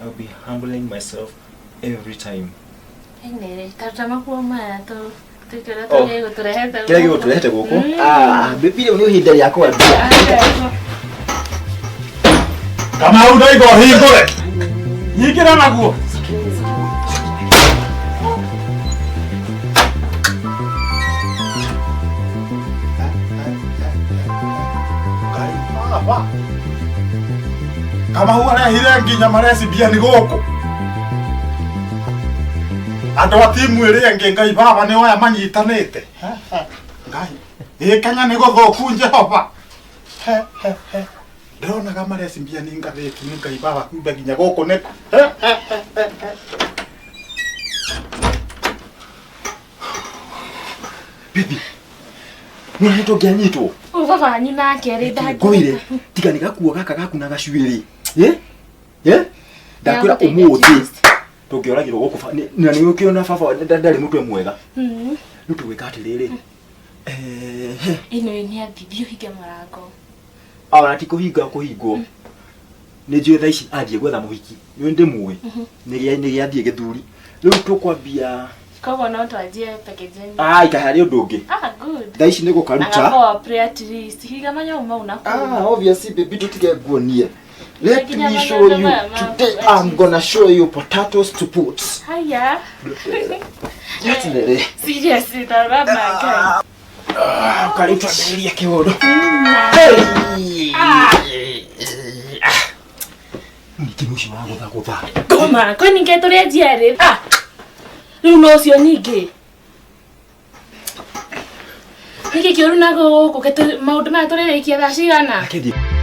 I'll be humbling myself every time. Ene, taruta makuo maya tu tuike ũrĩa Oh. tũrĩa gĩgũtũrehete Kĩrĩa gĩgũtũrehete gũkũ? Ah, baby rĩu nĩ ihinda rĩa kwambia. Kamau ndoiga ũhingũre nyingĩra naguo. Ngai baba. Kamau arehire nginya marecibiani gũkũ. Andũ a timu ĩrĩa ĩngĩ Ngai baba nĩ oya manyitanĩte. Ngai ĩ Kenya nĩ gũthũku Jehova. He, he, he. Ndĩronaga marecibiani ngathĩti-inĩ Ngai baba kumbe nginya gũkũ nĩ He, he, he, he, he. Baby, nĩ tũngĩanyitwo. Ũyũ baba wanyu nake rĩ Ngwĩre, tiga nĩ gakuo gaka gaku na gacuĩrĩ. Eh? Eh? Ndakwĩra Nĩagũteithia ũmũthĩ at least. tũngĩoragirwo gũkũ na nĩ ũkĩona baba ndarĩ mũtwe mwega. Rĩu tũgwĩka atĩrĩrĩ. Eh, Ĩno nĩ athithi ũhinge mũrango. ona ti kũhinga kũhingwo. Nĩ njũĩ thaa ici athiĩ gwetha mũhiki. Nĩ ndĩmũĩ. Nĩ gĩathiĩ gĩthuri. Rĩu tũkwambia Koguo no twanjie packaging. Ah, ika harĩ ũndũ ũngĩ. Ah, good. Thaa ici nĩ gũkaruta. Agakorwo prayer at least. Higa manyau mau na kũu. Ah, obviously baby tutige nguonie. Let Nginya me show manyau you maya ma- today I'm gonna show you potatoes to put. Haya. Yeterere. Seriously, tarora my Ah, karibu twambĩrĩrie kĩũndũ. guy. Ah, Ningĩ nĩ ũcio wa gũthagũtha. ngoma, kwani ningĩ tũrĩ anjia rĩ? Ah. Rĩu no ũcio ningĩ. Nĩkĩ kĩũru na gũkũ maũndũ maya tũrĩrĩkia thaa cigana? Reke thiĩ.